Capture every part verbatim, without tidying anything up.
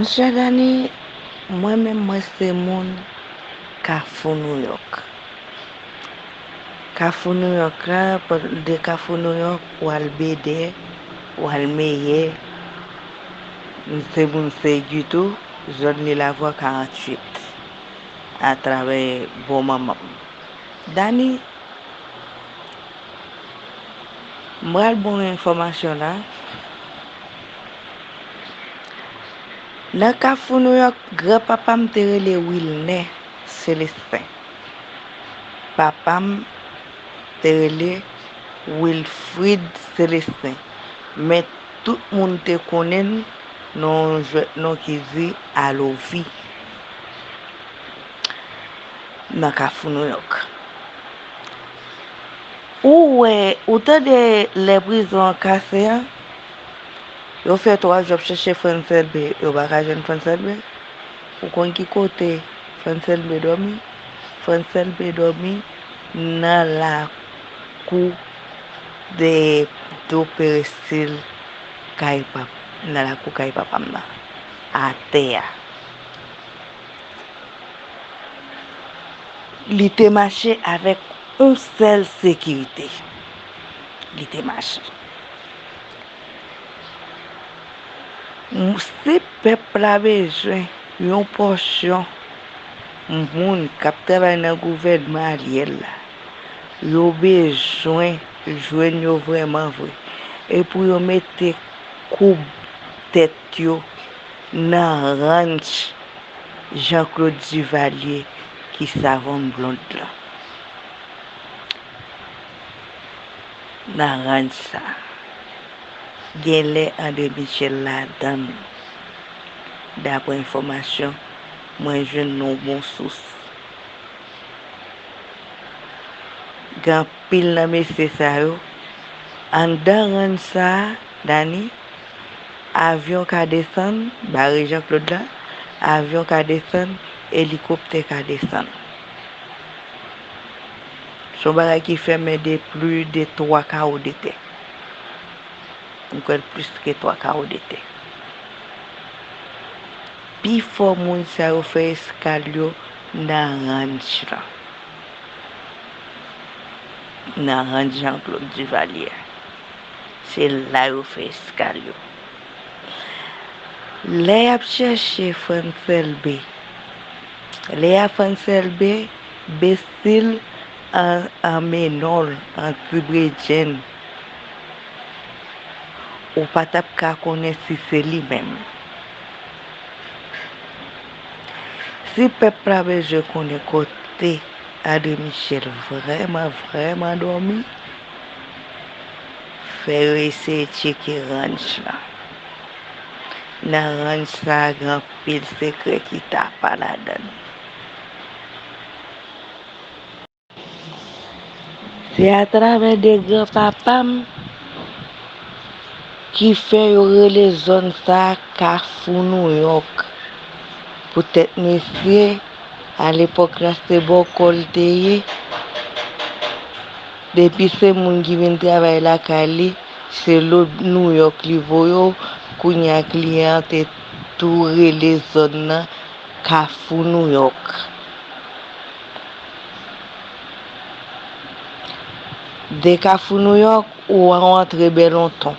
Chè Dani, mwen menm mwen se moun Kafou Nouyòk. Kafou Nouyòk la, de Kafou Nouyòk, w al Bedè, w al Meyè, m se moun Segi tou, zòn Lil Avwa karanntuit, atravè bò manman m. Dani, m pral ba w enfòmasyon la. Nan Kafou Nouyòk, granpapa m te rele Wilnè Selesten. Papa m te rele Wilfrid Selesten. Men tout moun te konnen l nan yon jwèt non ki di Alovi nan Kafou Nouyòk. Ou wè, ou tande lè prizon an kase a, yo fè twa jou ap chèche Frantz Elbé, yo pa ka jwenn Frantz Elbé. Ou konn ki kote Frantz Elbé dòmi? Frantz Elbé dòmi nan lakou de, do perestil kay pap, nan lakou kay papa m nan, atè a. Li te mache avèk yon sèl sekirite. Li te mache. Si pèp la bezwen yon pòsyon moun k ap travay nan gouvènman Ariel la, yo bezwen jwenn yo vrèman vre. E pou yo mete koub tèt yo nan ranch Jean Claude Duvalier ki Savon Blonde lan. Nan ranch sa, genlè André Michel ladan l, daprè enfòmasyon mwen jwenn nan yon bon sous. Gen anpil nan mesye sa yo anndan ranch sa a, Dani, avyon ka desann, bare Jean Claude la, avyon ka desann, elikoptè ka desann. Se yon bagay ki fèmen de plis de twa kawo de tè. M kwè l plis ke twa kawo de tè. Pifò moun sa yo fè eskal yo nan ranch lan. Nan ranch Jean Claude Duvalier. Se la yo fè eskal yo. Lè y ap chèche Frantz Elbé, lè y ap Frantz Elbé, besil an, an menòl, an tibredjenn, ou pa t ap ka konnen si se li menm. Si pèp la bezwen konnen kote André Michel vrèman, vrèman dòmi, fè yo eseye tcheke ranch lan. Nan ranch sa a, gen anpil sekrè ki tapa ladan l. Se atravè de granpapa m ki fè yo rele zòn sa a Kafou Nouyòk. Poutèt mesye, alepòk la se bòkò l te ye. Depi se moun ki vin travay lakay li, se lòd Nouyòk li voye w, kounye a kliyan an te tou rele zòn nan Kafou Nouyòk. De Kafou Nouyòk, ou antre Bèlonton.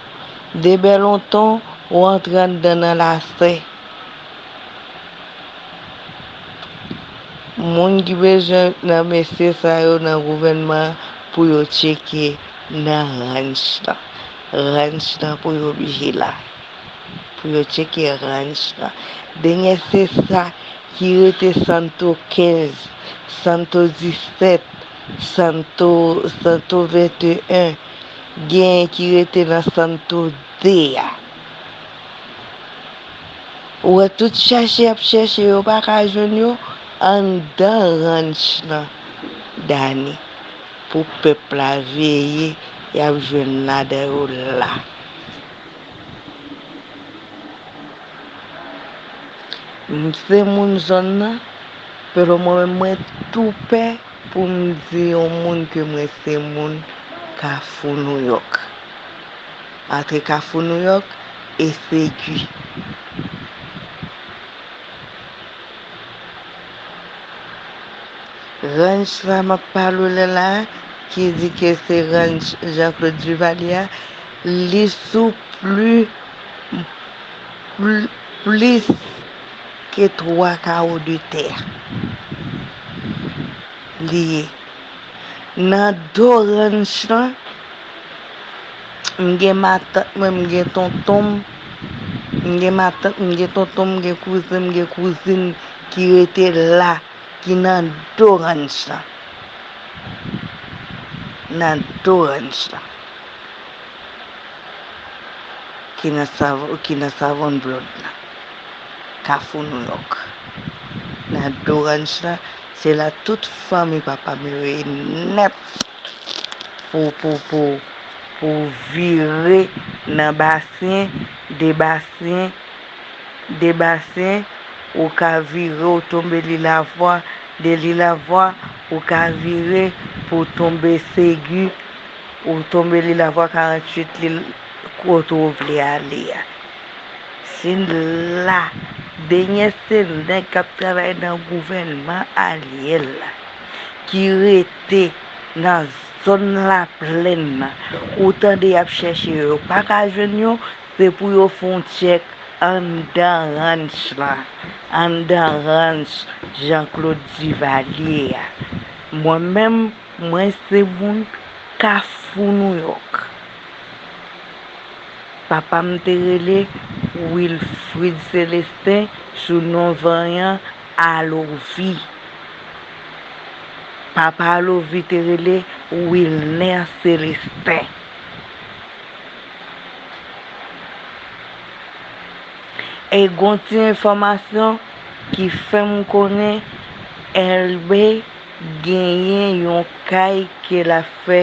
De Bèlonton, ou antre anndan nan Lasè. Moun ki bezwen nan mesye sa yo nan gouvènman an pou yo tcheke nan ranch lan. Ranch lan pou yo oblije la. Pou yo tcheke ranch lan. Dènye se sa ki rete Santo kenz, Santo disèt, Santo, Santo venteyen, genyen ki rete nan Santo de a. Ou wè tout chèche y ap chèche, yo pa ka jwenn yo anndan ranch lan. Dani, pou pèp la veye, y ap jwenn ladan yo la. M se moun zòn nan, pero mwen menm mwen tou pè pou m di yon moun ke mwen se moun Kafou Nouyòk. Antre Kafou Nouyòk e Segi. Ranch la m ap pale w lè la, ki di ke se ranch Jean Claude Duvalier a, li sou pli, pli, plis ke twa kawo de tè. Li ye. Nan do ranch lan, m gen matant mwen, m gen tonton m, m gen matant, m gen tonton m, m gen kouzen, m gen kouzin ki rete la, ki nan do ranch lan. Nan do ranch lan. Ki nan Sav-, ki nan Savannah Blood la. Kafou New York. Nan do ranch lan, se la tout fanmi papa m yo ye nèt pou, pou, pou, pou vire nan Basyen, de Basyen, de Basyen, ou ka vire, ou tonbe Lilavwa, de Lilavwa, ou ka vire pou tonbe Segi, ou tonbe Lilavwa karanntuit, li, kote ou vle ale a. Se la, dènye se nèg k ap travay nan gouvènman Ariel la, ki rete nan zòn Laplèn nan. Ou tande y ap chèche yo, yo pa ka jwenn yo, se pou yo fè yon tchèk anndan ranch lan, anndan ranch Jean Claude Duvalier a. Mwen menm, mwen se moun Kafou New York. Papa m te rele Wilfrid Célestin, sou non vanyan Alovi. Papa Alovi te rele Wilner Célestin. E gon ti enfòmasyon ki fè m konnen Elbe genyen yon kay ke l ap fè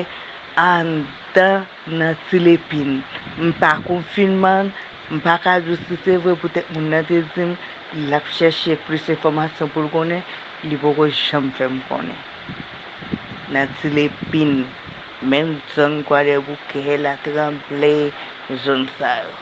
anndan nan Ti Lepin. M pa konfime l, m pa ka di w si se vre, poutèt moun nan te di m l ap chèche plis enfòmasyon pou l konnen, li poko janm fè m konnen. Nan Ti Lepin, menm zòn Kwadèboukè, Latranble, zòn sa yo.